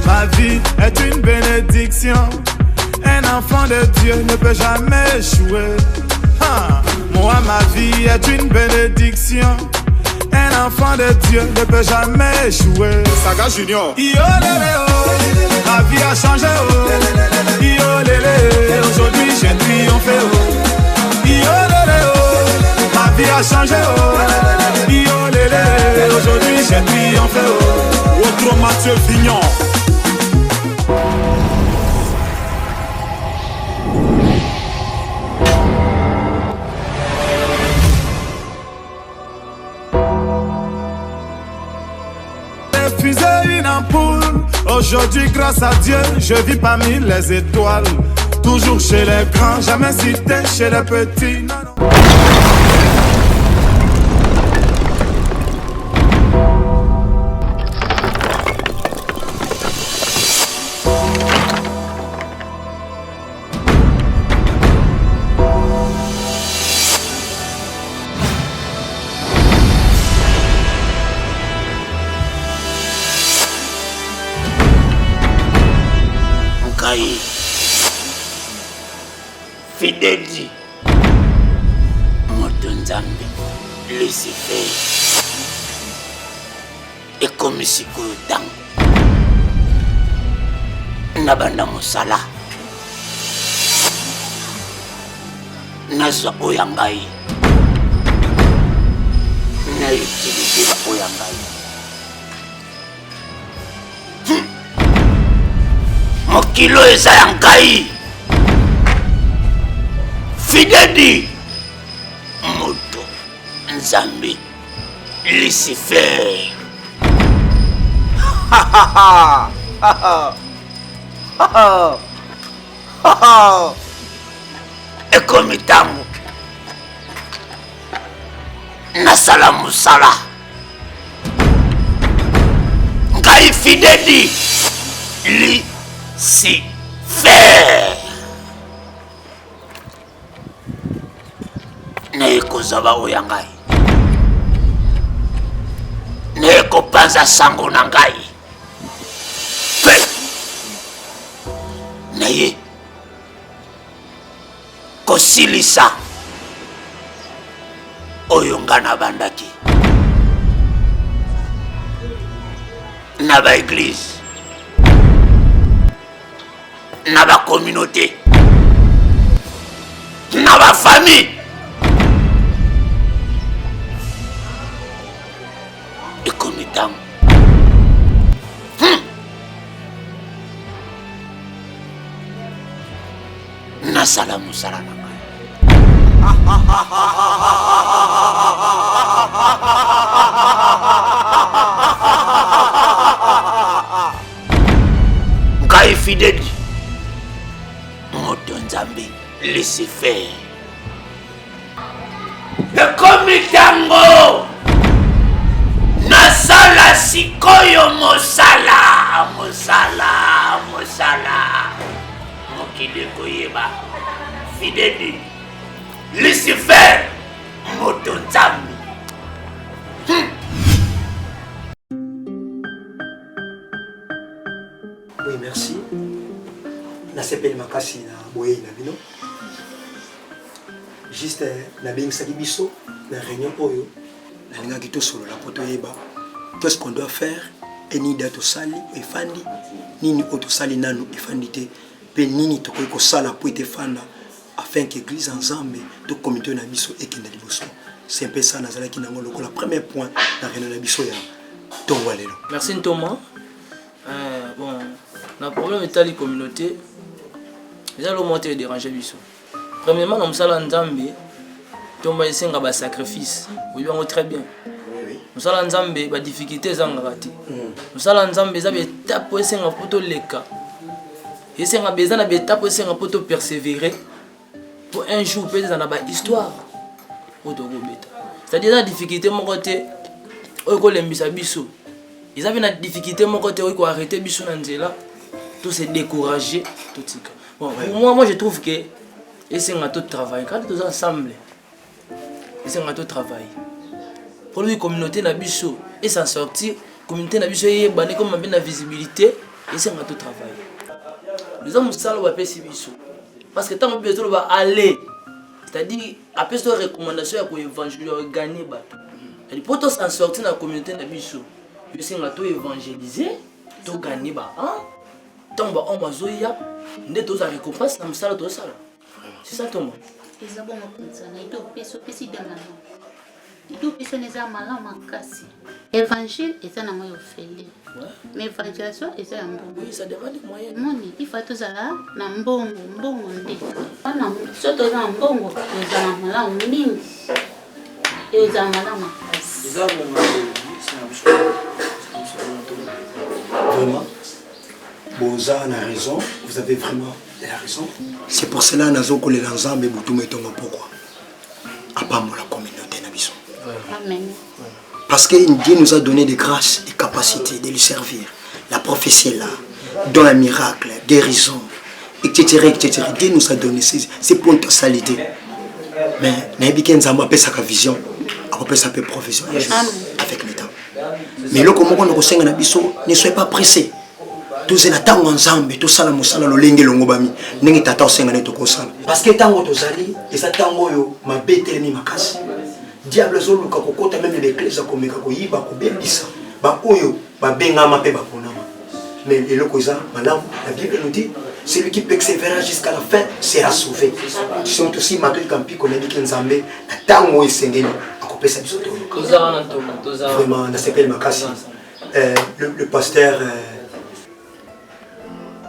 Ma vie est une bénédiction. Un enfant de Dieu ne peut jamais échouer. Ah, moi, ma vie est une bénédiction. Un enfant de Dieu ne peut jamais échouer. Saga Junior. Yo, lélé, oh. Ma vie a changé. Oh. Yo, lélé, aujourd'hui j'ai triomphé. Oh. Yo, lélé, oh. Ma vie a changé. Oh. Yo, lélé, aujourd'hui j'ai triomphé. Oh. Otro Mathieu Vignon. Refusé une ampoule. Aujourd'hui, grâce à Dieu, je vis parmi les étoiles. Toujours chez les grands, jamais cité chez les petits. Non, non. Ngai Fidedi moto Nzambe Lucifer ekomi sikoyo ntango nabanda mosala nazwa oyo ya ngai na utilize baoyo ya ngai hmm. mokili oyo eza ya ngai fidedi moto nzambe lucifer ekomi ntango nasala mosala ngai fidedi lucifer Naye kozwa baoyo ya ngai, naye kopanza sango na ngai, mpe naye kosilisa oyo ngai nabandaki na baeglize na ba communauté na ba famille ekomi ntango hmm. nasala mosala na ngai ngai fideli moto nzambe lucifer ekomi ntango nasala sikoyo mosala mosala mosala mokili ekoyeba fideli lucifer moto nzambe hmm. Oui, merci. Nasepeli makasi na boyei na bino. Juste eh, nabengisaki biso na réunion oyo nalingaki tosolola mpo toyeba qu'est-ce qu'on doit faire et nini da tosali efandi nini oyo tosali nanu efandi te mpe nini tokoki kosala mpo ete efanda afin que église ya nzambe to communauté na biso ekende liboso c'est un peu ça nazalaki nango lokola premier point na réunion na biso ya ntongo ya lelo merci ntoma euh, bon na problème etali communauté eza lo moko te edérange biso premièrement na mosala ya nzambe ntomba esenga basacrifice oyebi yango très bien mosala ya nzambe badifficulté ezangaka te mm. mosala ya nzambe eza baetape oyo esenga mpo toleka esenga eza na baetape esenga mpo to persévérer mpo un jour mpe eza na bahistoire oyo tokobeta c'est-à-dire eza na difficulté moko te oyo ekolembisa biso eza mpe na difficulté moko te oyo koarrete biso na nzela to se décourager totika bon pour moi moi je trouve que esenga to travailler kaka toza ensemble esenga to travailler mpo lobi communauté na biso e s'en sortir communauté na biso eyebana ekoma mpe na visibilité. Esenga to travailler. Eza mosala oyo bapesi biso. Parce que ntango Bible ezoloba aller, c'est-à-dire apesi to recommandation ya koevangeliser, ya kogagner bato. C'est-à-dire mpo to s'en sortir na communauté na biso, esenga to évangéliser, to gagner ba âme. Ntango ba homme azoya nde tozwa récompense na mosala tozosala. C'est ça Thomas. Eza bongo mpenza na ide opesi opesi ide malamu ide opesi wana eza malamu makasi. Évangile eza nango ya ofele, mais évangélisation eza ya mbongo. Oui, ça demande moyen. Moni ifa tozala na mbongo, mbongo nde wana. So toza na mbongo, tozala malamu mingi, ezala malamu makasi. Eza bongo. Vraiment, boza na raison, vous avez vraiment la raison. C'est pour cela nazokolela Nzambe butu metongo pokwa apambola communauté na biso. Amen. Parce que Dieu nous a donné des grâces et capacités de lui servir. La prophétie est là, dans un miracle, guérison, etc., etc. Dieu nous a donné ces potentialités. Mais nayebi ke Nzambe apesaka vision, akopesa mpe provision un jour avec le temps. Mais eloko moko na kosenga na biso, ne soyez pas pressé. Tozela ntango ya Nzambe, tosala mosala lolenge elongobami ndenge tata osenga nde tokosala. Parce que ntango tozali eza ntango oyo mabe etelemi makasi. Diable azoluka kokota même na église, akomeka koyiba, kobebisa baoyo babengama mpe baponama. Mais eloko eza malamu, la Bible nous dit: celui qui persévérera jusqu'à la fin sera sauvé. Soki tosima toyika mpiko, nayebi ke Nzambe na ntango oyo esengeli akopesa biso toluka. Toza wana Thomas, toza wana. Vraiment nasepeli makasi. Le pasteur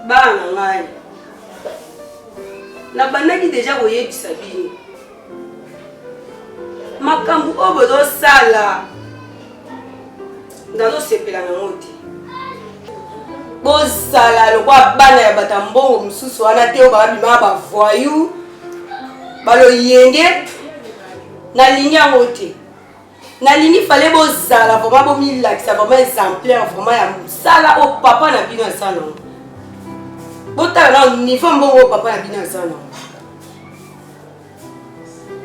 Bana na ngai, nabandaki déjà koyebisa bino makambo oyo bozosala, nazosepela nango te. Bozala lokwa bana ya bato ya mbongo mosusu wana te oyo babimaka bavoyou, baloyenge. Nalingi yango te. Nalingi fale bozala vraiment, bomilakisa vraiment exemplaire vraiment ya mosala oyo papa na bino aza nango. Botala na niveau mbongo oyo papa na bino aza nango.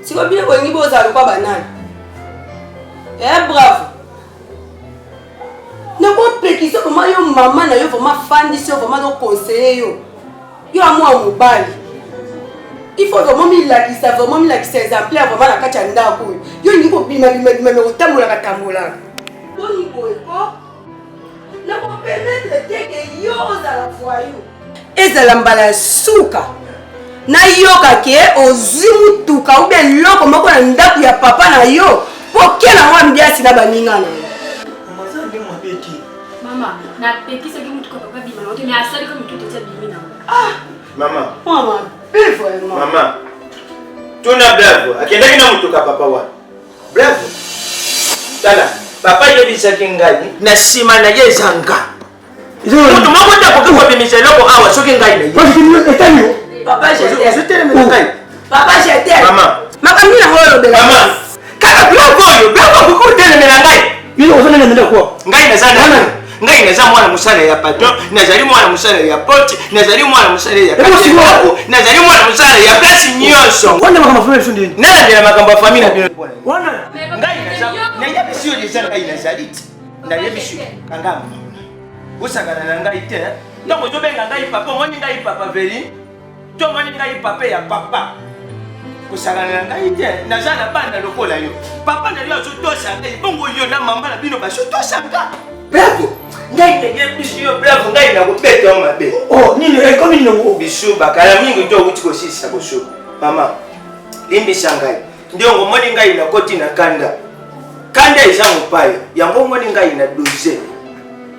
Sikoyo bino bolingi bozala lokwa banani? Eh, bravo, nakopekisa vraiment yo. Mama na yo vraiment afandisi yo, vraiment azoconseille yo. Yo ya mwa mobali, il faut vraiment milakisa, vraiment milakisa exemplaire vraiment na kati ya ndako oyo. Yo olingi kobima bima bima, me kotambolaka tambolaka boni boye ko? Nakopermettre te ke yo ozala voyou. Ezala mbala ya suka nayoka ke ozwi mutuka ube eloko moko na ndako ya papa na yo mpo okela yango ambiasi na baninga na yo. Maza nde mabe te. Mama, napekisaki mutuka papa bima nango te, mais asali ka mutu toti abimi nango. Mama. Mama mpe vraiment. Mama, tuna Bravo, akendaki na motuka papa wana. Bravo, tala, papa ayebisaki ngai na nsima na ye eza nga. Moto moko te akoki kobimisa eloko awa soki ngai na ye. Etali yo. Papa, je t'aime. Ozotelemela ngai. Papa, je t'aime. Mama. Makambo nini yango olobela? Mama, kaka Bravo oyo, Bravo akoki kotelemela ngai. Yo ozonenga kwa? Ngai naza nani? Ngai naza mwana mosala ya patron, nazali mwana mosala ya porte, nazali mwana mosala ya Eko kati, nazali mwana mosala ya place nyonso. Wana makambo ya famille biso ndeni? Nalandela makambo ya famille na bino? Wana Ngai naza, nayebisi yo deja, ngai nazali te, nayebisi yo kanga osakana na ngai te. Ntango ozobenga ngai papa, omoni ngai papa veri to omoni ngai papa ya papa? Kosakana na ngai te. Naza na bana lokola yo. Papa na yo azotosa ngai, bongo yo na mama na bino bazotosa nga. Bravo, ngai nayebisi yo, bravo, ngai nakobeta yo mabe. Oh, nini ekomi nini yango? Bisu bakala mingi to outi kosilisa kosuka. Mama, limbisa ngai. Ndiongo omoni ngai nakoti na kanda. Kanda eza mopaya yango omoni ngai na dose.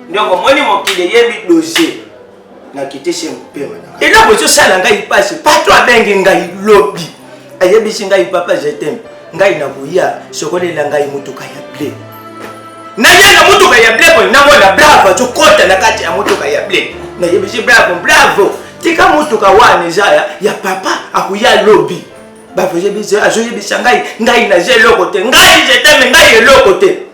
Ndiongo omoni mokili eyembi dose, nakitisi mopema na ngai. Eloko ezosala ngai mpasi, patron abengi ngai lobi, ayebisi ngai: "Papa, je t'aime, ngai nakoya sokolela ngai motuka ya bleu." Naye na motuka ya bleu boye, namona Bravo azokɔta na kati ya motuka ya bleu. Nayebisi Bravo: "Bravo, tika motuka wana, eza ya papa, akoya lobi." Azoyebisa ngai, ngai naza eloko te, ngai je t'aime, ngai eloko te.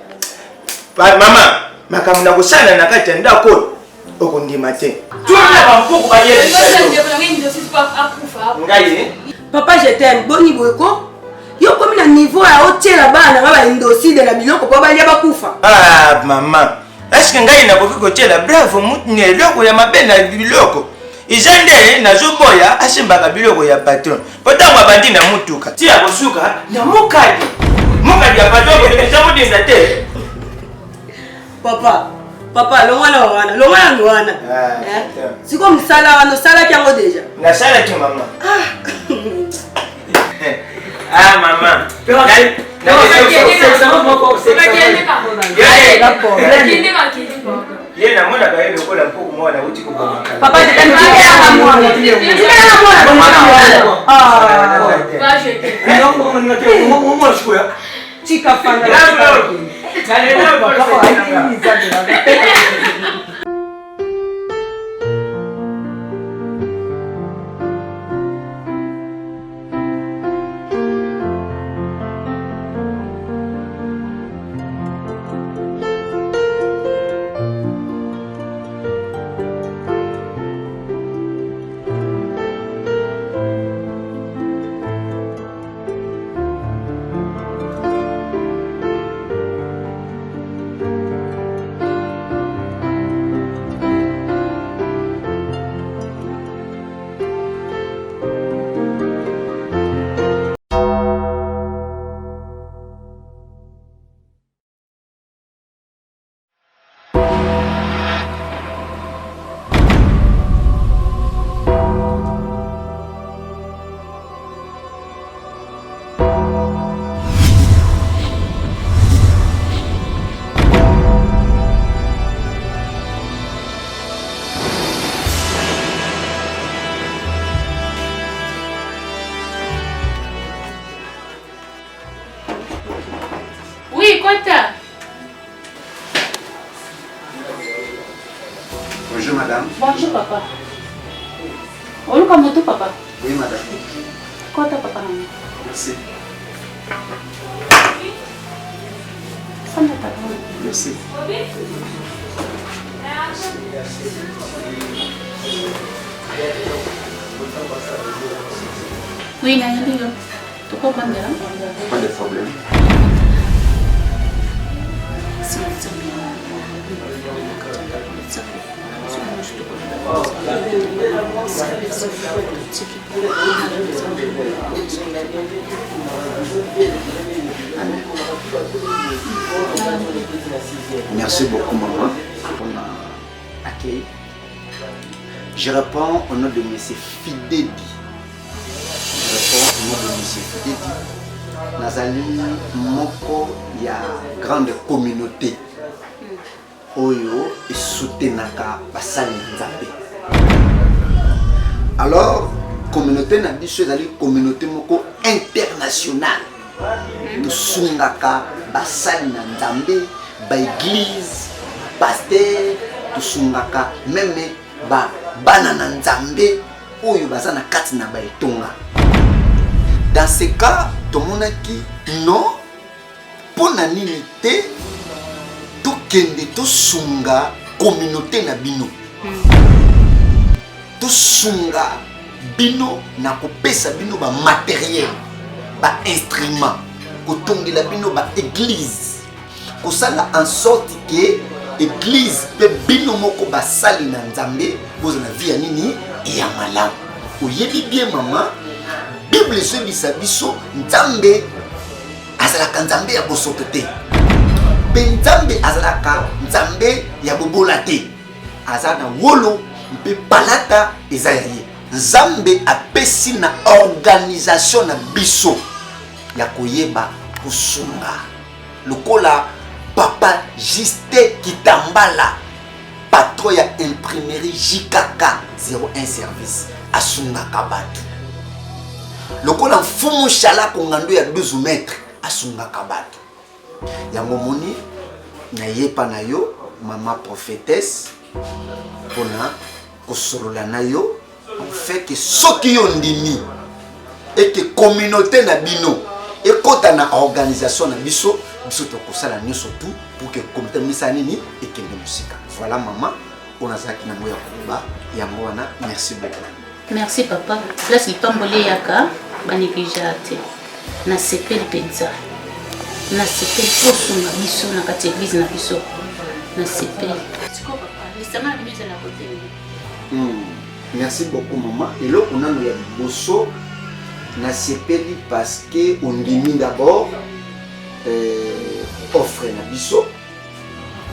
Mama, makambo na kosala na kati ya ndako oyo okondima te. Tuna bampuku bayebisa yo ngai. Papa, je t'aime, boni boye ko? Yo komi na niveau ya otiela bana na nga baindocide na biloko mpo balia bakufa? Ah, mama. Eske ngai nakoki kotiela bravo mutu na eloko ya mabe na biloko? Eza nde nazoboya asimbaka biloko ya patron mpo ntango abandi na motuka ti akosuka na mokadi mokadi ya patron eza modinda te. Papa, papa longwana wana, longwana wana. Ah, eh? Siko mosala wana osalaki yango deja? Nasalaki mama. Ah. Ah mama. Ye namonaka ye lokola mpuku mwana auti koboma. Papa, Tika fanda. Oui, kota. Bonjour madame. Bonjour papa. Oluka moto papa. Oui madame. Kota papa na Merci. Fanda papa. Merci. Oui, nayebi yo. Tokobandela. Pas de problème. Merci beaucoup maman pour l'accueil. Je réponds au nom de M. Fidedi. Je réponds au nom de M. Fidedi. Nazali moko ya grande communauté oyo esoutenaka basali na Nzambe. Alors, communauté na biso ezali communauté moko internationale. Tosungaka basali na Nzambe, ba église, ba pasteur, tosungaka meme ba bana na Nzambe oyo baza na kati na ba etonga. Dans ce cas, tomonaki non mpo na nini te tokende tosunga communauté na bino tosunga bino na kopesa bino ba matériel ba instrument kotongela bino ba église kosala en sorte ke église mpe bino moko basali na nzambe bozala na vie ya nini ya malamu oyebi bien mama bible ezoyebisa biso nzambe azalaka nzambe ya bosoto te mpe nzambe azalaka nzambe ya bobola te aza na wolo mpe palata eza ya ye nzambe apesi na organisation na biso ya koyeba kosunga lokola papa Justin Kitambala patron ya imprimerie JKK 01 service asungaka bato lokola mfumu shalako ngando ya 12 mètre asungaka bato yango moni nayepa na yo mama prophétesse mpona kosolola na yo fait que soki yo ndimi ete communauté na bino ekota na organisation na biso biso tokosala nyonso tout pour que communauté na biso nini ekende mosika voilà mama oyo nazalaki nango ya koloba yango wana merci beaucoup merci papa place lipamboli eyaka banegligea te nasepeli mpenza nasepeli kosunga biso na kati ya eglise na biso. Nasepeli. Sikoyo papa, lisanga na bino ezala kote nini? Merci beaucoup maman. Eloko nano ya liboso nasepeli parce que ondimi d'abord offre na biso.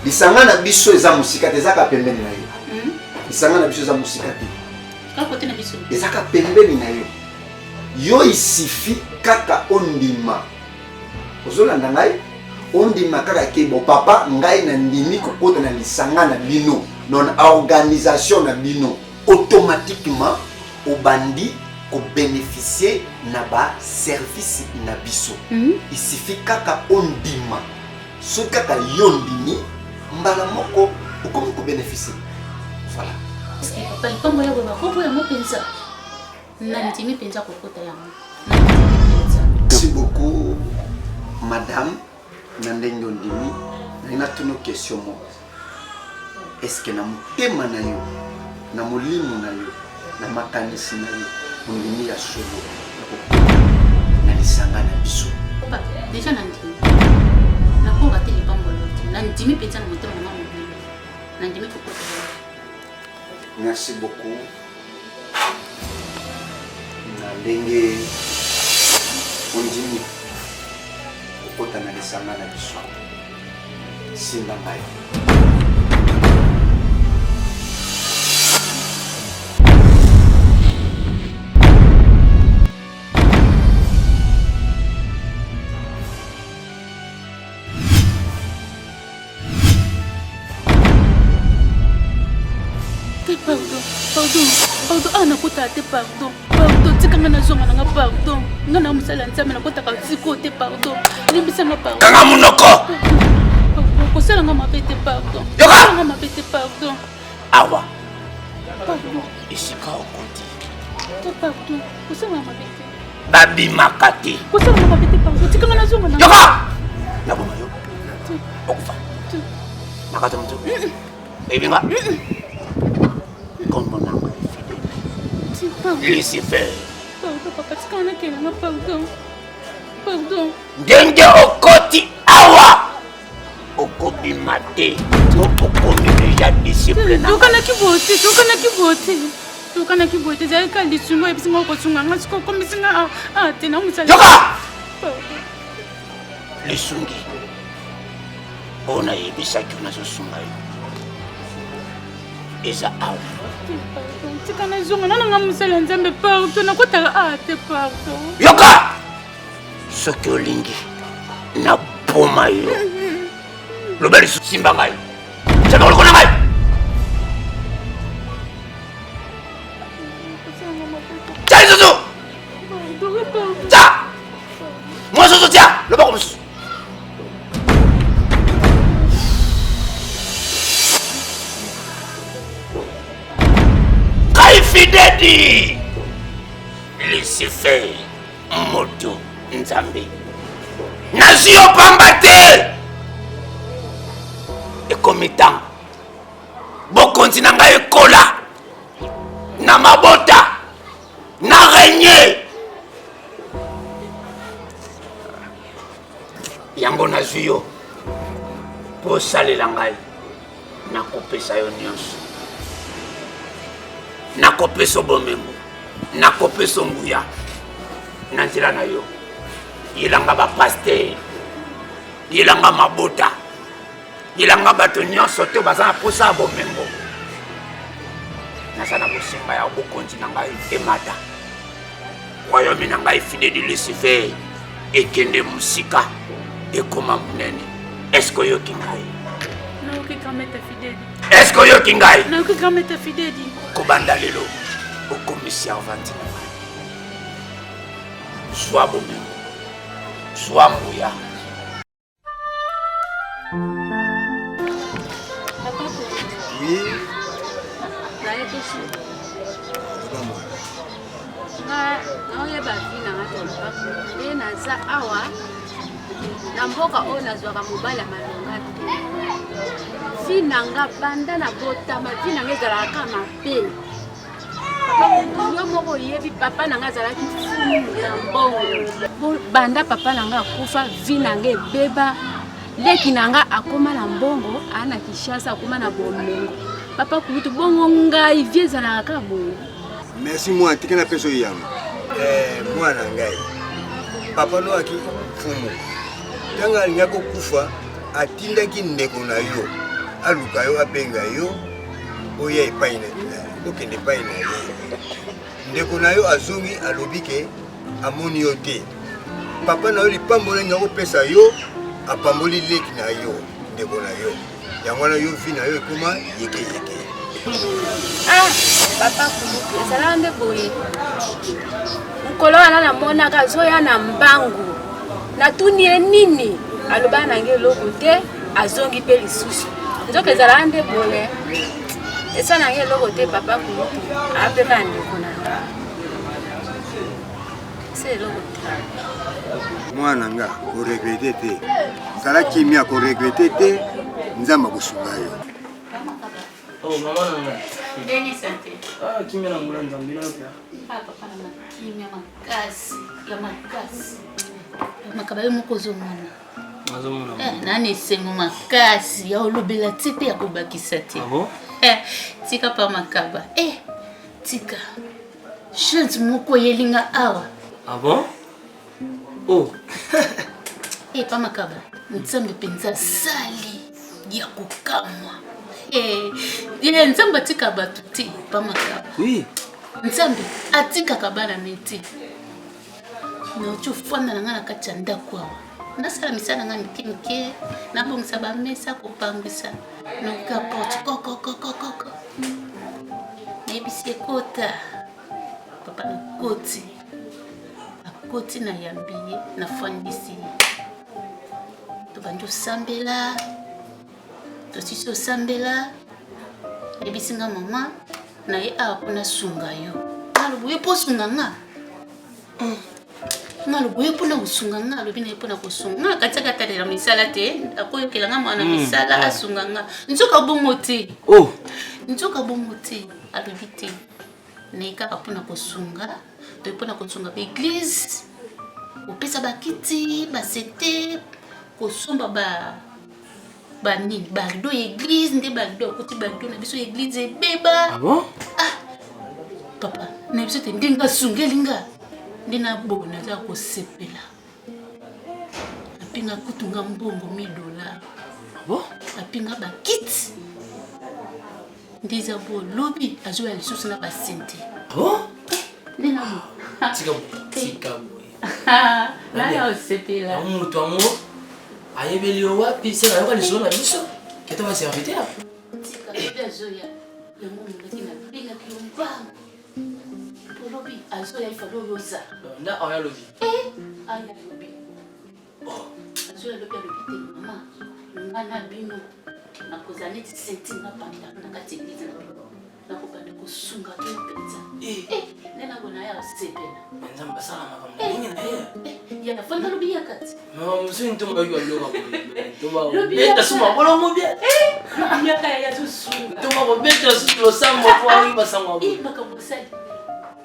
Lisanga na biso eza mosika te, ezaka pembeni na yo. Lisanga na biso eza mosika te. Kaka kote na biso. Ezaka pembeni na yo. Yo il suffit kaka ondima. Ozolanda ngai? Ondima kaka ke bon papa ngai na ndimi kokota na lisanga na bino, non organisation na bino, automatiquement obandi ko bénéficier na ba service na biso. Il suffit kaka ondima. Soki kaka yo ndimi mbala moko okomi ko bénéficier. Voilà. Est-ce que papa likambo ya boye bakoboya yango mpenza? Nandimi mpenza kokota yango. Nandimi mpenza. Merci beaucoup madame na ndenge ondimi. Nalingi natuna question moko. Est-ce que na motema na yo, na molimo na yo, na makanisi na yo, ondimi ya solo ya kokota na lisanga na biso? Papa, deja nandimi. Nakoka te lipamboli te. Nandimi mpenza na motema na nga mobimba. Nandimi kokota yango. Merci beaucoup. Na ndenge ondimi kokota na lisanga na biso. Simba ngai. Te pardon, pardon, pardon, ah nakotaka te pardon, pardon, tika nga nazonga na nga pardon, nga na mosala ya Nzambe nakotaka sikoyo te pardon, limbisa nga pardon. Kanga monoko! Pardon, kosala nga mabe te pardon. Yoka! Kosala nga mabe te pardon. Awa. Pardon. Esika okoti. Te pardon, kosala nga mabe te. Babimaka te. Kosala nga mabe te pardon, tika nga nazonga na. Yoka! Naboma yo. Okufa. Nakata moto. Oyebi nga? Kombo na ngai Fidèle. Lucifer. Pardon papa, tika nga nakende nga pardon. Pardon. Ndenge okoti awa okobima te po okomi deja disciple na tokanaki boye te tokanaki boye te tokanaki boye te ezalaki kaka lisunga oyebisi nga okosunga nga sikoyo okomisi nga ah te na mosala yoka lisungi oyo nayebisaki yo nazosunga yo eza awa tika nazonga nana nga mosala ya nzambe pardon nakotaka a te pardon yoka soki olingi naboma yo loba lisusu simba ngai saka oloko na ngai tia lisusu tia mosusu tia loboko mosusu ngai fidedi lucifer moto nzambe nazwi yo pamba te ekomi ntango bokonzi na ngai ekola na mabota na règne yango nazwi yo mpo osalela ngai nakopesa yo nyonso nakopesa bomengo nakopesa nguya na nzela na yo yelanga bapaster yelanga mabota yelanga bato nyonso te baza na mposa ya bomengo naza na bosenga ya bokonzi na ngai emata royaume na ngai fide de lucifer ekende mosika ekoma monene eske oyoki ngai eske oyoki ngai kobanda lelo okomi servante na ngai zwa bomengo zwa nguya Oui. Naoyeba vi na nga te naza awa na mboka oyo nazwaka mobali ya malonga te vi na nga banda na botama vi na nga ezalaka kaka mabe yo moko oyebi papa na nga azalaki fulu na mbongo banda papa na nga akufa vi na nga ebeba. Leki na nga akoma na mbongo, aa na Kinshasa akoma na bomengo. Papa kulutu bongo ngai vie ezalaka kaka bongo. Merci mwana, tika napesa yo eyano. Eh, mwana ngai, papa no aki mfumu ntango alingaki kokufa atindaki ndeko na yo aluka yo abenga yo oya epai na okende epai na ye. Ndeko na yo azongi alobi ke amoni yo te. Papa na yo lipamboli alingi akopesa yo apamboli leki na yo ndeko na yo yango wana yo vi na yo ekoma yeke yeke. Ah, papa kulutu ezalaka nde boye mokolo wana namonaka azoya na mbangu natuni ye nini alobaka na ngai eloko te azongi mpe lisusu nzoka ezalaka nde boye esa na ngai eloko te papa kulutu ape kaka ndeko na nga esa eloko te mwana nga koregrete te zala kimia koregrete te nzambe akosunga yo Oh, mama na ngai. Ndenge sante. Ah, kimia na ngula nzambe na yo. Ah, papa na ngai, kimia makasi, ya makasi. Makaba yo moko ozomona. Nazomona. Eh, nani esengo makasi ya olobela te mpe ya kobakisa te. Ah bon? Eh, tika pa makaba. Eh, tika. Chance moko eyeli nga awa. Ah bon? Oh. Eh, pa makaba, Nzambe mpenza asali ya kokamwa. Eh, eh, Nzambe atika bato te, pa makaba. Oui. Nzambe atikaka bana ne te. Nauti ofanda na ngai na kati ya ndako awa. Nasala misala na ngai mike mike, nabongisa bamesa, kopangwisa. Noka porte kokokokokoko. Nayebisi ekota. Papa nakoti. Akoti na yambi ye, nafandisi ye. Tobandi osambela, tosisi osambela, ayebisi nga mama na ye awa mpo nasunga yo. Nalobi ye mpo osunga nga? Nga alobi ye mpona kosunga nga, alobi na ye mpona kosunga nga. Akatiaka atalela misala te, akoyokela nga mwana misala asunga nga. Nzoka bongo te. Oh. Nzoka bongo te, alobi te. Naye kaka mpona kosunga, toye mpona kosunga ba eglise, kopesa bakiti, basete, kosomba ba banini barido ya eglise nde barido akuti barido na biso ya eglise ebeba. Ah bon? Ah, papa na biso te ndenge asungeli nga nde naboye naza kosepela. Apinga kutu nga mbongo 1000 dollars. Ah bon? Apinga bakiti nde eza bo lobi azoya lisusu na basente. Ah bon? Nde na bo. Tika tika boye. Naya osepela. Yango moto yango ayebeli yo wapi se nayoka lisolo na biso keto ba serviteur. Tika lobi azoya yango molaki na bengaki yo mbangu. Po lobi azoya ifale oyo ozala. Nda oya lobi. Eh, aya lobi. Azoya lobi alobi te mama nga na bino nakozala neti ceinture na pantalon na kati ya eglise na bino. Nakobanda kosunga bino mpenza. Eh, nde nakona ya osepela. Nzambe asala makambo na ndenge na ye. Ya nafanda lobi ya kati. Mama mosusu ntomba yoki babiloko ya boye. Ntomba Lobi kobeta yaka. su mabolongo bien. Lobi yaka ya azosunga. Ntomba kobeta susu losambo po ayoki basango ya boye. Eh, makambo osali.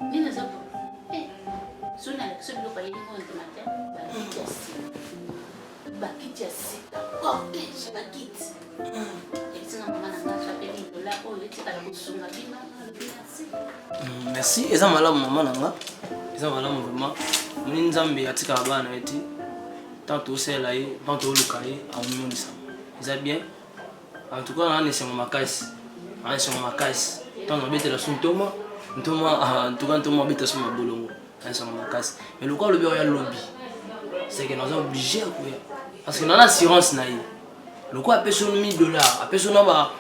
Nde naza bo. Eh, so nalakisi yo biloko ayeli ngo ndima te. Bakiti ya sika. Bakiti ya sika. Cortège bakiti. Ebisi nga mama na nga chapeli dola oyo etikala kosunga bino. Alobi merci. Merci, eza malamu mama na nga. Eza malamu vraiment. Moni Nzambe atikaka bana na ye te. Tant tosalela ye, tant toluka ye, akomimonisa. Eza bien. En tout cas, na esengo makasi. Na esengo makasi. Tant nabetela su ntoma, ntoma ah, en tout cas ntoma abeta su mabolongo. Na esengo makasi. Mais lokola alobi oya lobi, c'est que naza obligé ya koya. Parce que na assurance na ye. Lokola apesi yo 1000 dollars, apesi yo na ba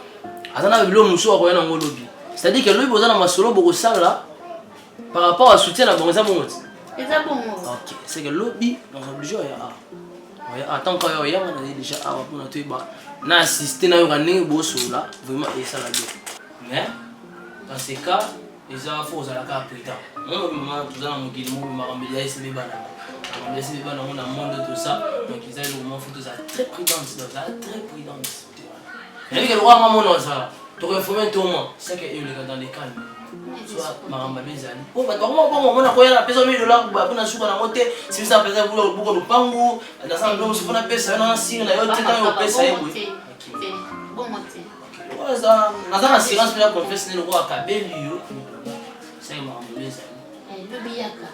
aza na biloko mosusu akoya nango lobi. C'est-à-dire que lobi boza na masolo bokosala par rapport à soutien na bango eza bongo te. Eza bongo. Ok, c'est que lobi naza obligé oya awa. Oya awa, tant que oya oyanga nazali déjà awa mpona toyeba na assister nayoka ndenge bosolola vraiment esala bien. Mais dans ce cas eza fo ozala kaka prudent. Moi mama toza na mokili moko makambo eza esi beba nango. Makambo esi beba nango na monde toza donc eza eloko moko fo tozala très prudente, tozala très prudente. Nayebi ke lokola nga mona ozala. Tokoinforme ntoma seke eyoleka dans le calme. Soit makambo mabe ezali. Po bato bakoma bongo mona koya na pesa 1000 dollars ba mpona suka nango te. Simisa pesa bula buko lupangu, nasala biloko mosusu mpona pesa yo na signe na yo te ntango opesa ye boye. Bongo te. Naza na assurance mpe na confiance nde lokola akabeli yo. Seke makambo mabe ezali. Lobi yaka.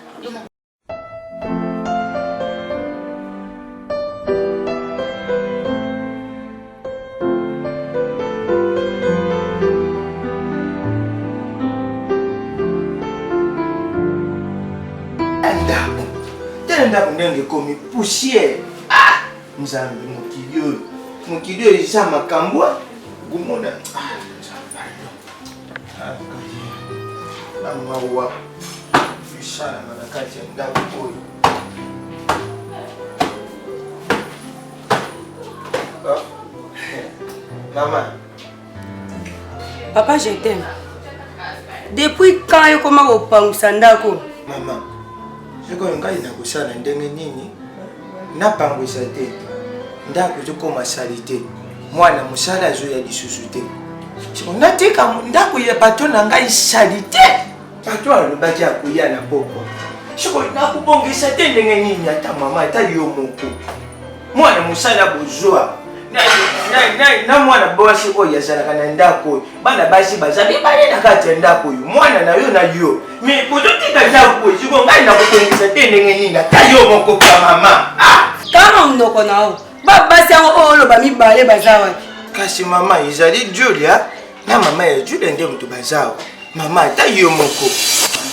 Ndako tala ndako ndenge ekomi poussière. Ah, nzambe, mokili oyo, mokili oyo eza makambo komona. Ah, na mawa esalama na kati ya ndako oyo. Ah, mama. Papa, je t'aime. Depuis quand ekoma kopangusa ndako? Mama, sikoyo ngai nakosala ndenge nini? Napangwisa te ndako, ezokoma salite, mwana mosala azoya lisusu te. Siko natika ndako ya bato na ngai salite? Bato alobaki akoya na pokwa, siko nakobongisa te ndenge nini? Ata mama, ata yo moko, mwana mosala bozwa na mwana basi oyo azalaka na ndako oyo, bana basi baza mibale na kati ya ndako oyo, mwana na yo na yo, me bozotika ndako oyo. Siko ngai nakobongisa te ndenge nini? Ata yo moko pa mama. Ah! Kama monoko na yo, babasi yango oyo oloba mibale baza wapi? Kasi mama, ezali Julia na mama ya Julia nde moto baza awa. Mama, ata yo moko,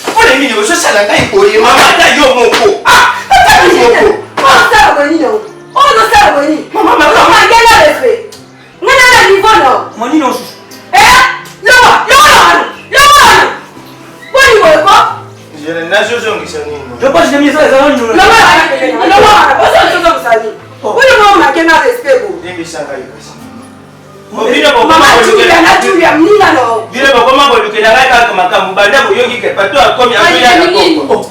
mpona nini ozosala ngai boye? Mama, ata yo moko. Ah, ata yo moko. Osala boye nini yango? Ozosala boye nini? Mama, mama. Mangela respect nga na na niveau na monini osusu. Eh, loba loba wana, loba wana, boni boye ko? Nazozongisa nini? Je pense que eza eza nini? Loba wana, loba wana, ozozongisa nini? Boni bo make na respect bo. Limbisa ngai kasi. Mama Julia na Julia mninga no. Bino bokoma kolukela ngai kaka makambo banda boyoki ke pato akomi azoya na poko.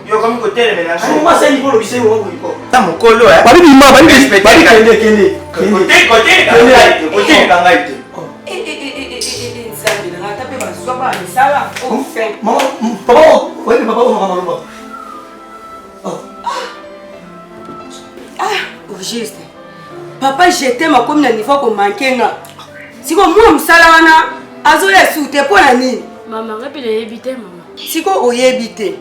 Yokomi kotelemela ngai mokolo koteleka ngai te. Nzambe na ngai, ata mpe bazwa bana misala fin. Papa, oyebi papa oyo makambo aloba. Ah, Auguste. Papa, je t'aime akomi na niveau komanke nga. Siko mwa mosala wana azoya su te mpo na nini? Mama, ngai mpe nayebi te mama. Siko oyebi te.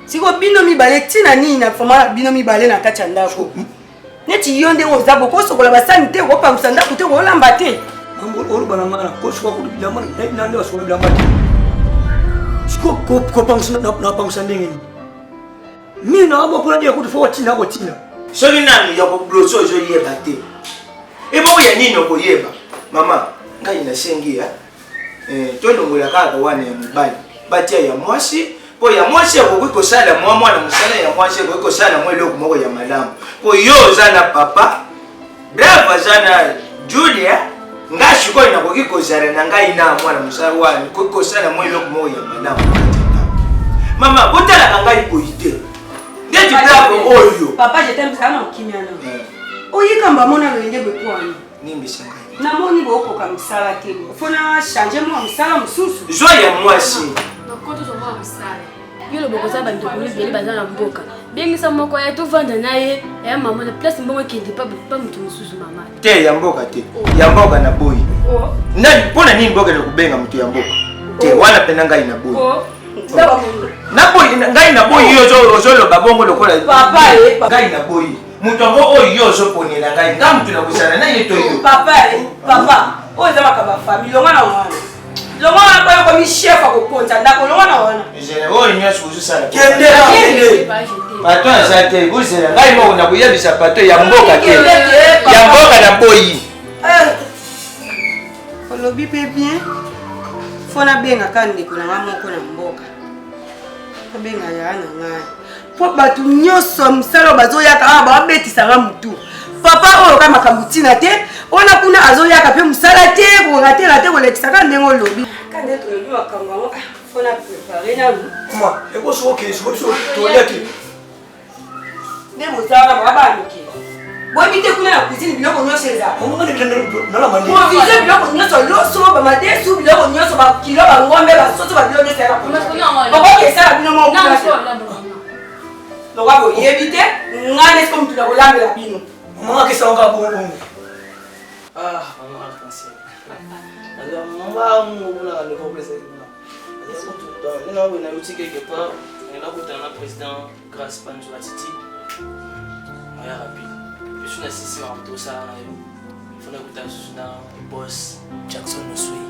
Siko bino mibale ntina nini na fama na bino mibale na kati ya ndako? Neti yo ndenge oza bokosokola basani te, kopangusa ndako te, kolamba te. Oloba na ngai nakosuka kutu bilamba na nde basokola bilamba te. Siko kopangusa napangusa ndenge nini? Mino na moko na kutu fo kotina kotina. Soki nanu ya koblose ozoyeba te, ebongo ya nini okoyeba? Mama, ngai nasengi ya tolongola kaka wana ya mobali, batia ya mwasi, mpo ya mwasi akoki kosala mwa mwana mosala ya mwasi akoki kosala mwa eloko moko ya malamu, mpo yo oza na papa Bravo, aza na Julia. Ngai sikoyo nakoki kozala na ngai na mwana mosala wana, nakoki kosala mwa eloko moko ya malamu. Mama, botalaka ngai boyi te ndeti Bravo oyo. Papa, je t'aime, zala na kimia na. Oyikamba mona loyenge bepwani. Nimbisa ngai. Namoni bokoka mosala te. Fo na changer mwa mosala mosusu. Zwa ya mwasi. Nakoto mwa mosala. Yo loba koza bandeko mibele baza na mboka, bengisa moko ya tovanda na ye ya mama na place, mbongo ekende pa moto mosusu mama. Te, ya mboka te, ya mboka na boyi. Nani mpo na nini bokende kobenga moto ya mboka te? Wana mpena ngai na boyi, naboyi ngai, naboyi. Yo ozoloba bongo lokola ngai naboyi moto yango oyo yo ozoponela ngai. Ngai moto nakozala na ye to yo? Papa, papa, oyo eza makambo ya famille. Longa na wana, longa wana, mpo yokomi chef akokonza ndako. Longa na wana. Oyo nyonso bozosala, Kende. Pato aza te, bozela ngai moko nakoyebisa pato ya mboka te, ya mboka na boyi. Olobi mpe bien, fo nabengaka ndeko na ngai moko na mboka, nabenga yaya na ngai, mpo bato nyonso mosala oyo bazoyaka awa babetisanga motu. Papa oyo ka makambo ntina te, wana kuna azoyaka mpe mosala te, koratela te, kolekisaka ndenge olobi. Ka nde tolobi makambo yango, fo na prépare nanu. Ma ekosoki okende siko biso tolia te. Nde bozala baa bamike. Boyebi te kuna na cuisine biloko nyonso eza. Provision biloko nyonso loso, bamadesu, biloko nyonso bakilo, bangombe, basoso, babiloko nyonso yaka kuna. Bokoki esala bino moko kuna te. Lokwa boyebi te, ngai nde siko mutu na kolambela bino. Mama akesa kaka bongo bongo. Ah, mama arc-en-ciel. Naza mbangu kuna bandeko kopesa kuna. Nena oyo nauti quelque part, nakutana na président Grace Panzu Atiti. Moya rapide. Biso na sisi makambo tosala na yo. Faut nakutana lisusu na boss Jackson Nosui.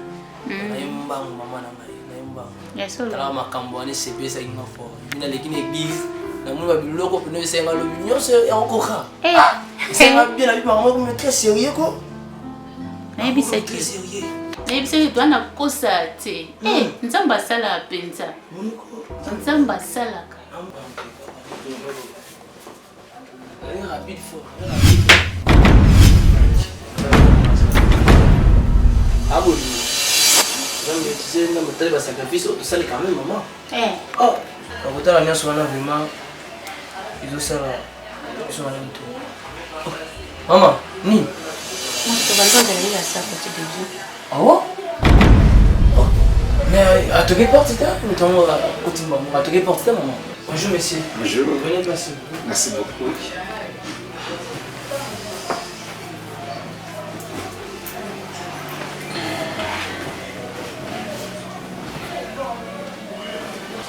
Naye mbangu mama na ngai, naye mbangu. Talaka makambo wana esepesaki nga fort. Epi naleki na église, namoni ba biloko pene esenga lobi nyonso ya kokoka. Esenga bien na biso bango mais très sérieux ko. Nayebisaki. Nayebisaki toa na kosa te. Eh, Nzambe asalaka mpenza. Nzambe asalaka. Rapide fort. Aboli. Nzambe tu sais nzambe tali ba sacrifice oyo tosali quand même maman. Eh. Oh, bakotala nyonso wana vraiment ezosala biso wana mtu. Maman, nini? Ah bon? Mais à toquer porte, c'est À toquer porte, maman. Bonjour, monsieur. Bonjour. Venez passer. Merci beaucoup.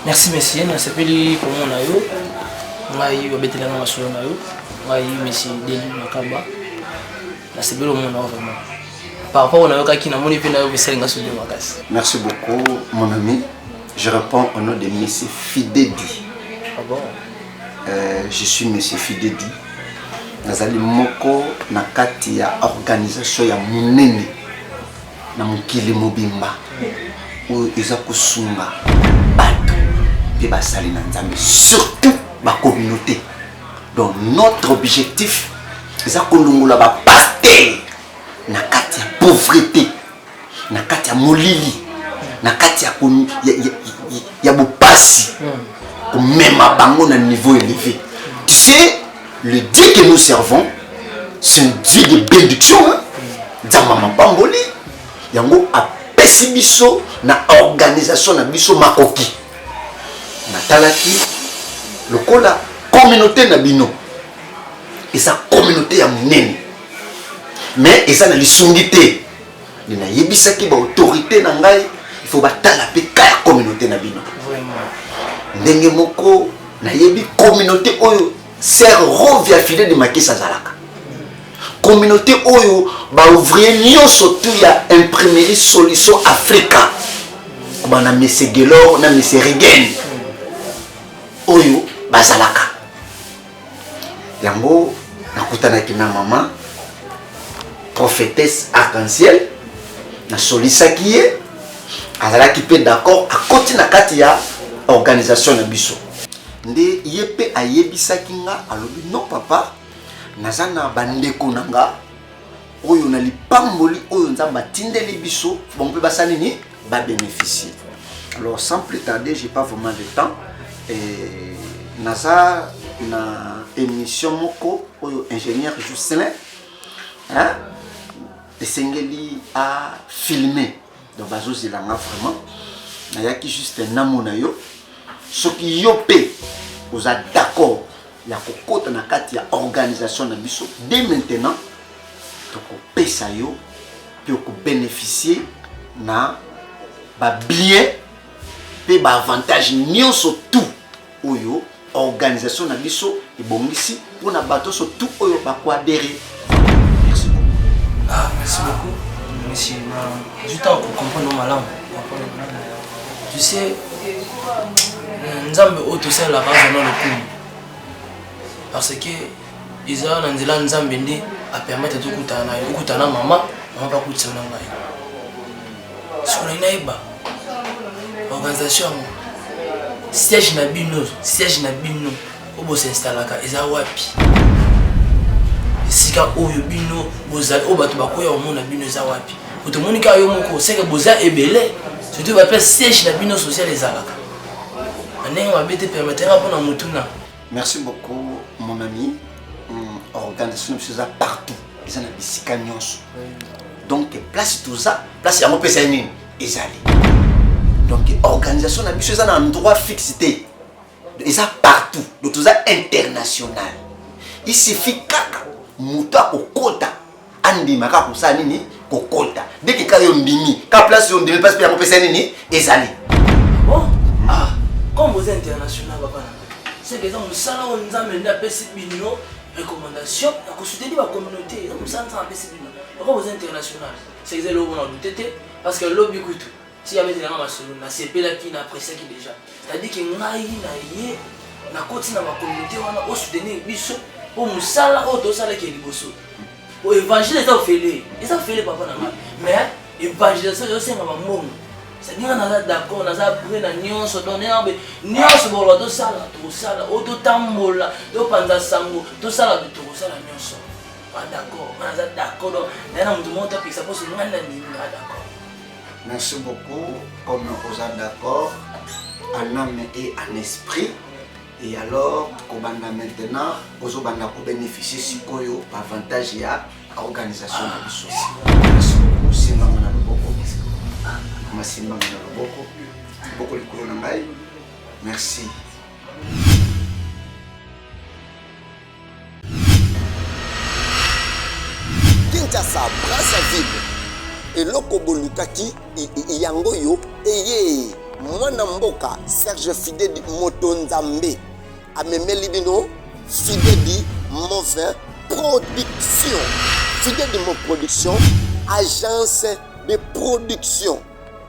Merci monsieur, nasepeli komona yo. Ngai babetelanga masolo na yo. Ngai monsieur Deli Makamba. Nasepeli komona yo vraiment. Par rapport nayokaki namoni mpe nayo esalinga soki makasi. Merci beaucoup mon ami. Je réponds au nom de monsieur Fidedi. Ah bon? Je suis monsieur Fidedi. Nazali moko na kati ya organisation ya munene na mokili mobimba oyo eza kosunga bato mpe basali na Nzambe surtout ba communauté. Donc notre objectif eza kolongola ba pasteurs na kati ya pauvreté, na kati ya molili, na kati ya, ya, ya, ya bopasi, komema bango na niveau élevé. Tu sais, le Dieu que nous servons, c'est un Dieu de bénédiction. Hein? Nzambe mapamboli yango apesi biso na organisation na biso makoki. Natalaki lokola communauté na bino eza communauté ya monene mais eza na lisungi te. Nayebisaki ba autorité na ngai il faut batala mpe ka ya communauté na bino. Ndenge moko nayebi communauté oyo sœur Rovia Fidèle de Makisa azalaka. Communauté oyo ba ouvrier nyonso tout ya imprimerie Solution Africa kobanda Monsieur Gelor na Monsieur Regen oyo bazalaka. Yango nakutanaki na mama prophétesse arc-en-ciel, nasolisaki ye, azalaki mpe d'accord, akoti na kati ya organisation na biso. Nde ye mpe ayebisaki nga, alobi non papa, naza na bandeko na nga oyo na lipamboli oyo Nzambe atindeli biso, bango mpe basali nini, ba bénéficier. Alors sans plus tarder, j'ai pas vraiment de temps. Et naza na émission moko oyo ingénieur Jocelyn, hein, esengeli a filmer. Donc bazozela nga vraiment. Nayaki juste namona yo. Soki yo pe oza d'accord ya kokota na kati ya organisation na biso dès maintenant, tokopesa yo pe okobénéficier na ba bien pe ba avantage nyonso tout oyo organisation na biso ebongisi mpona bato nyonso tout oyo bakoadere. Merci beaucoup. Ah, merci beaucoup monsieur. Na du temps pour comprendre malamu. Tu sais, Nzambe oyo tosalelaka vraiment lokumu parce que eza na nzela Nzambe nde apermettre tokutana na yo, okutana na mama, mama mpe akutisa na ngai. Sikoyo nayeba organisation yango, siège na bino, siège na bino oyo bosinstallaka eza wapi? Esika oyo bino bozali, oyo bato bakoya komona bino eza wapi? Po tomoni kaka yo moko, seke boza ebele, surtout bape siège na bino social ezalaka na ndenge mabe te, permettre nga mpona motuna. Merci beaucoup mon ami. Organisation na biso eza partout, eza na bisika nyonso. Donc place toza, place yango mpe ezali nini? Ezali. Donc organisation na biso eza na endroit fixe te. Eza partout. Donc toza international. Il suffit kaka moto akokota andima kaka kosala nini kokota deke kaka yo ndimi kaka place yo ndimi place mpe yango pesa nini ezali bon ah comme boza international papa na seke eza mosala oyo nzambe nde apesi bino recommandation ya kosoutenir bacommunauté eza mosala nzambe apesi bino loko boza international seke eza eloko na dute te parce que lobi kutu ti abetela nga masolo nasepelaki na appréciaki déjà c'est-à-dire que ngai na ye nakoti na bacommunauté wana osoutenir biso mpo mosala oyo tosalaki ya liboso po évangile eza ofele eza ofele papa na ngai mais évangélisation ezosenga bambongo c'est-à-dire nga naza d'accord naza prêt na nyonso donc nde nyonso bokoloba tosala tokosala oyo totambola topanza sango tosala tokosala nyonso ba d'accord nga naza d'accord donc naye na moto moko topekisa mposo ngai na ndimi nga d'accord Merci beaucoup comme oza d'accord en âme et en esprit et alors kobanda maintenant ozobanda kobénéficie sikoyo baavantage ya organisation na biso. Merci beaucoup. Simbanga na loboko, mama, simbanga na loboko, loboko likolo na ngai. Merci. Kinshasa, Brazzaville, eloko bolukaki yango yo eye. Mwana mboka Serge Fidedi moto Nzambe amemeli bino Fidedi Move Production. Fidedi Move Production, agence de production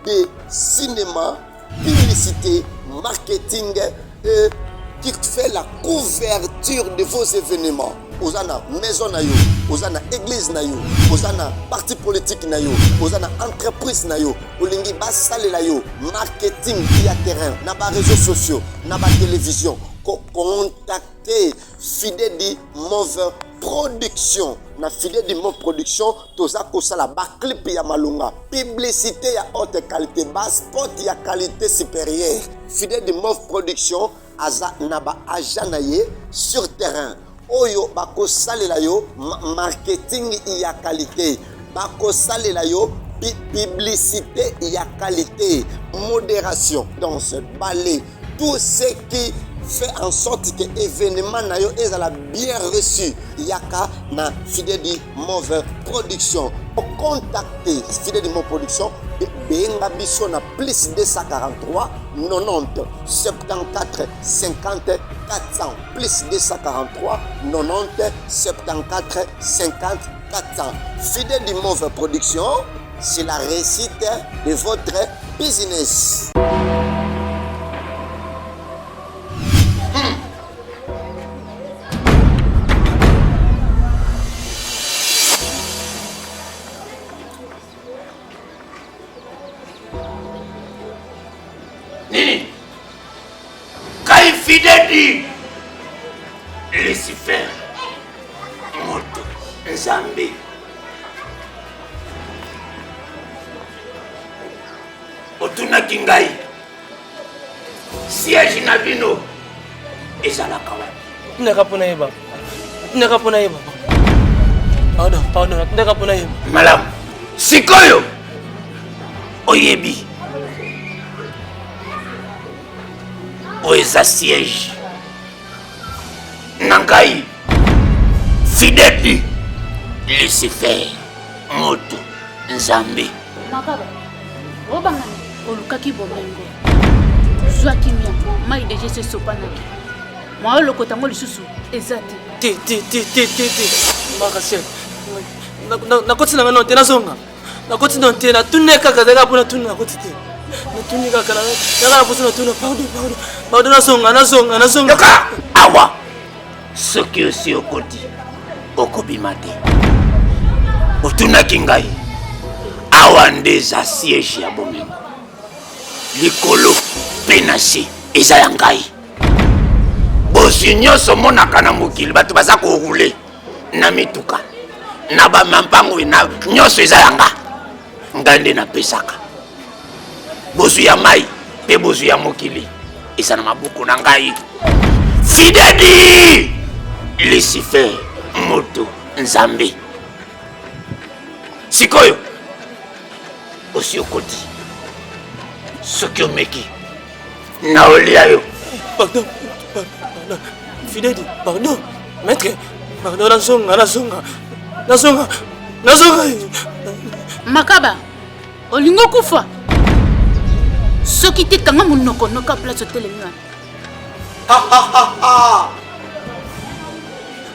de cinéma, publicité, marketing et qui fait la couverture de vos événements. Oza na maison na yo, oza na église na yo, oza na parti politique na yo, oza na entreprise na yo, olingi basalela yo marketing ya terrain na ba réseaux sociaux, na ba télévision, ko contacter Fidedi Move Production. Na Fidedi Move Production toza kosala ba clip ya malonga, publicité ya haute qualité, ba spot ya qualité supérieure. Fidedi Move Production aza na ba agent na ye sur terrain oyo bakosalela yo marketing ya qualité, bakosalela yo publicité ya qualité, modération, danse, ballet, tout ce qui fait en sorte que événement na yo ezala bien reçu. Yaka na Fidedi Move Production. Contacter Fidedi Move Production, benga biso na plus 243 90 74 50 400, plus 243 90 74 50 400. Fidedi Move Production, c'est la réussite de votre business. Nini kai fidedi Lucifer moto Nzambe otunaki ngai siège na bino ezalaka wapi? Natindaka mpo nayeba, natindaka mpo nayeba. Pardon, pardon, natindaka mpo nayeba. Malamu, sikoyo oyebi oyo eza siège na ngai Fidèle Lucifer moto Nzambe. Makaba, obangani olukaki bomengo, zwa kimia, mai deja esi esopanaki, mwa olokota yango lisusu eza te. Te te te te te te Marcel, nakoti na ngai nano te, nazonga nakoti nano te, natuni kaka ezalaka mpo natuni, nakoti te, natuni kaka naka na poso natuna. Pardon, pardon, pardon, nazonga, nazonga, nazonga. Yoka awa, soki osi okoti okobima te. Otunaki ngai awa nde eza siège ya bomengo, likolo mpe na se eza ya ngai. Bozwi nyonso omonaka na mokili, bato baza korule na mituka na bamampango na nyonso eza ya nga. Ngai nde napesaka bozwi ya mai mpe bozwi ya mokili eza na maboko na ngai. Fidedi Lucifer. Moto Nzambe. Sikoyo osi okoti, soki omeki naolia yo. Pardon, pardon, Fidedi, pardon, maître, pardon, nazonga, nazonga, nazonga, nazonga. Makaba, olingi okufa? Soki te kanga monoko noka place otelemi wana.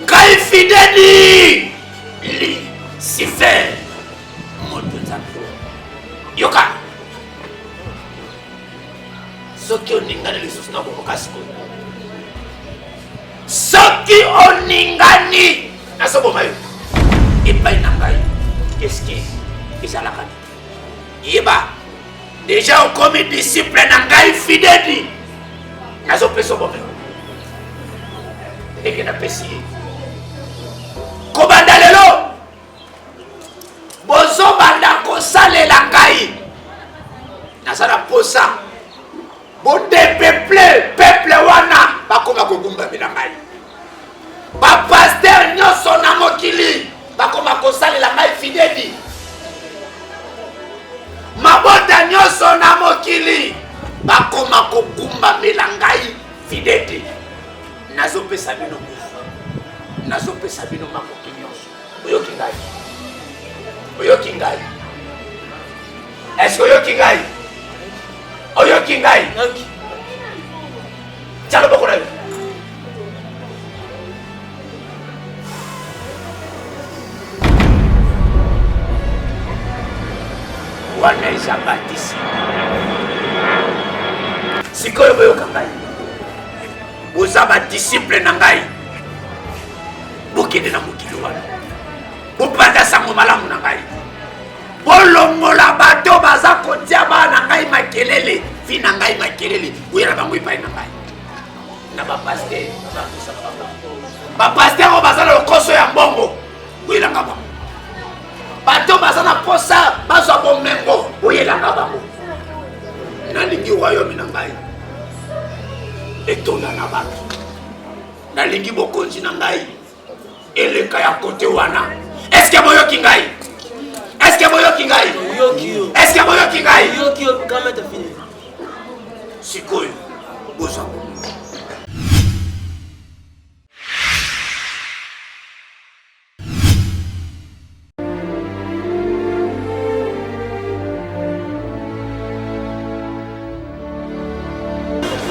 Ngai Fidedi Lucifer moto Nzambe yoka soki oningani lisusu na bomoka sikoyo soki oningani nazoboma yo epai na ngai eske ezalaka te yeba deja okomi disciple na ngai fideli nazopesa bomengo ndenge napesi ye kobanda lelo bozobanda kosalela ngai naza na posa bodepeple peple wana bakoma kogumbamela ngai bapaster nyonso na mokili bakoma kosalela ngai fideli mabota nyonso na mokili bakoma kogumbamela ngai fideli nazopesa bino nguvu nazopesa bino makoki nyonso oyoki ngai oyoki ngai eske oyoki ngai oyoki ngai tya loboko na yo wana eza batisi sikoyo boyoka ngai boza badisiple na ngai bokende na mokili wana bopanza sango malamu na ngai bolongola bato baza kotia bana na ngai makelele vi na ngai makelele boya na bango epai na ngai na bapaster bapaster oyo baza na lokoso ya mbongo boyelanga bango bato baza na posa bazwa bomengo boyelanga bango nalingi royaume na ngai etonda na bato nalingi bokonzi na ngai eleka ya kote wana eske boyoki ngai eske boyoki ngai eske boyoki ngai sikoyo bozwa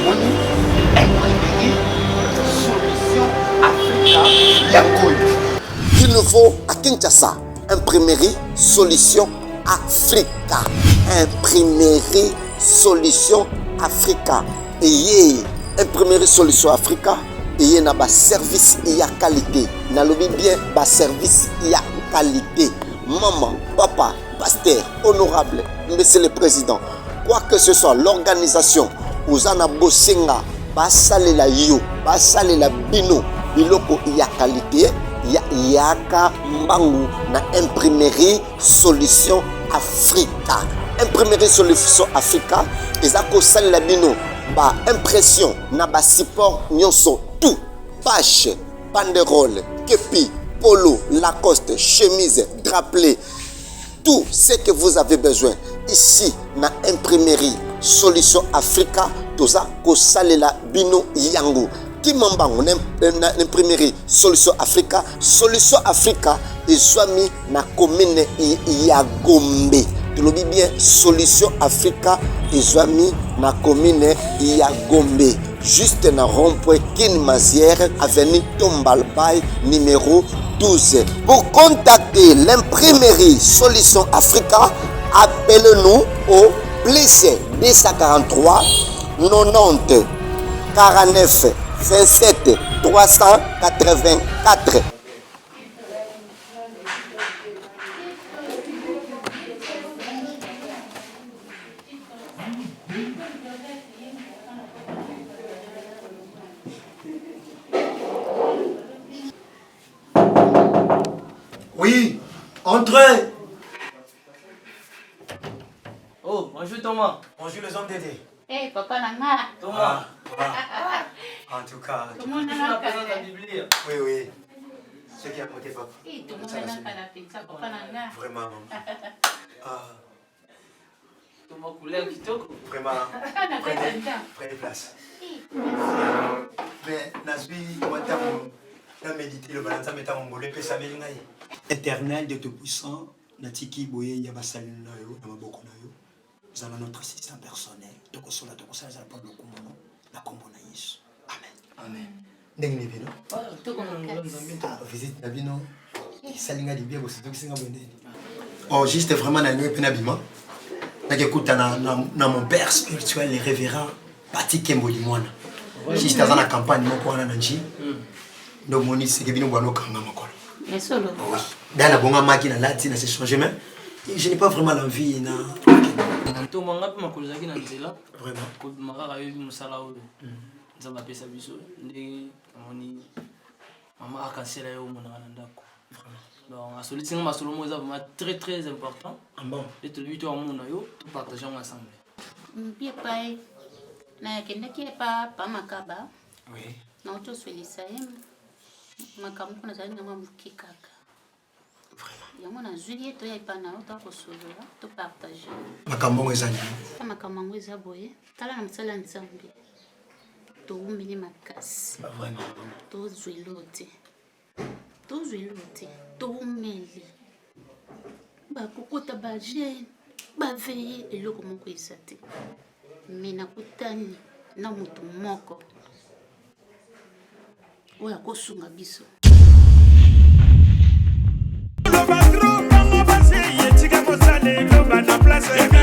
Moni imprimerie solution Africa yango oyo. Du nouveau à Kinshasa, imprimerie solution Africa. Imprimerie solution Africa. Eye imprimerie solution Africa eye na ba service ya qualité. Nalobi bien ba service ya qualité. Maman, papa, pasteur, honorable, monsieur le président, quoi que ce soit l'organisation oza na bosenga basalela yo basalela bino biloko ya qualité ya yaka mbangu na imprimerie solution africa imprimerie solution africa eza kosalela bino ba impression na ba support nyonso tout page banderole kepi polo lacoste chemise drapelet tout ce que vous avez besoin ici na imprimerie solution africa toza kosalela bino yango kimambango na, na imprimerie solution africa solution africa ezwami na commune ya gombe tolobi bien solution africa ezwami na commune ya gombe juste na rond-point kin mazière avenue tombalbay numéro 12 pour contacter l'imprimerie solution africa appelez-nous au plus 243 90 49 27 384 Oui, entrez. Oh, bonjour Thomas. Bonjour les hommes d'aider. Hey, eh, papa na nga. Thomas. Ah, ah. En tout cas. Comment on a Oui, oui. Soki yango te papa. Eh, tomonana kala mpenza papa na nga. Vraiment maman. Ah. Toma couleur kitoko. Vraiment. Ah, na kati ya ndako. Prenez place. Mais nazwi mwa ntango na medite loba na Nzambe ntango ngolu epesameli ngai. Éternel Dieu Tout-Puissant, natiki boye ya basali na yo na maboko na yo. Zala notre assistant personnel. Tokosola tokosala ezala mpo lokumu no na kombo na Yesu. Amen. Amen. Ndenge nini bino? Ah, visite na bino esali nga libia bositokisi nga boye ndeni. Oh, juste vraiment nalingi mpe nabima nakekuta na, na, na mon père spirituel le révérend Pati Kembo Limwana. Juste aza na campagne moko wana na nji. Nde omoni seke bino bwana okanga makolo. Solo. Oui. Da na bonga maki na lati na se changer mais je n'ai pas vraiment l'envie na ntoma nga mpe makolo ezalaki na nzela vraiment kobima kaka yoyebi mosala oyo nzambe apesa biso ndenge namoni mama arc-en-ciel aye omonaka na ndako donc asolisi nga masolo moko eza vraiment très très important ah nde tolobi to amona yo topartage yango ensemble Mpi epai nakendaki epa pa makaba oui. Nauti oswelisa ye makambo mpo nazali nango ya moke kaka yango nazwi ye toya epa na yo tokosolola topartage makambo yango eza nini makambo yango eza boye tala na mosala ya nzambe towumeli makasi tozwa eloko te tozwa eloko te towumeli bakokota bajeune baveye eloko moko eza te me nakutani na moto moko oyo akosunga biso. Loba trop, bango basi, etika kosala eloba na place.